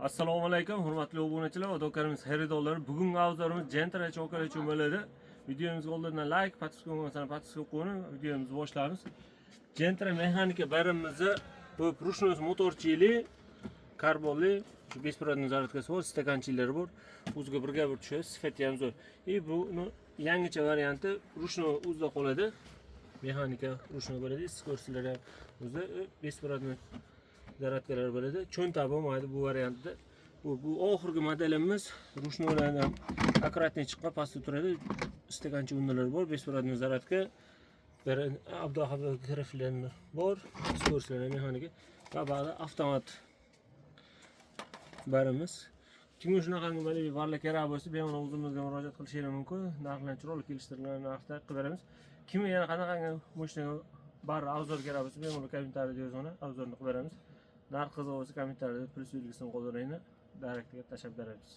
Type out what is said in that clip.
Assalomu alaykum, hurmatli obunachilar va do'konimiz xaridorlari. Bugungi obzorimiz Gentra chokala uchun bo'ladi. Videomizga oldindan like, подписка bo'lmasa подписка qo'ying, videomizni boshlaymiz. Gentra mexanika barimizni bu ручной motorchili, karbonli, shu беспроводной зарядка si bor, стаканчик lari bor. O'ziga birga bir tushadi, sifati ham zo'r. И buni yangicha varianti ручной o'zida qoladi. Mexanika ручной bo'ladi, скорость lari ham o'zida, беспроводной зарядка lar bo'ladi. Cho'ntak bo'lmaydi bu variantda. Bu oxirgi modelimiz ручной lardan аккуратный chiqqan, pastda turadi. Стаканчик undalar bor, беспроводной зарядка. Bir Abduhabib bor, скорость lari mexanika va ba'zi avtomat barimiz. Kimga shunaqangi model barlar kerak bo'lsa, bemalol o'zimizga murojaat qilishingiz mumkin. Narxlar chiroyli kelishtirilgan narxda qilib beramiz. Kimga yana qanaqangi mashina bar обзор kerak bo'lsa, bemalol kommentariyada yozinglar, обзор ni qilib beramiz. Narx qiziq bo'lsa, kommentariyada plyus belgisini qoldiringlar, direktga tashlab beramiz.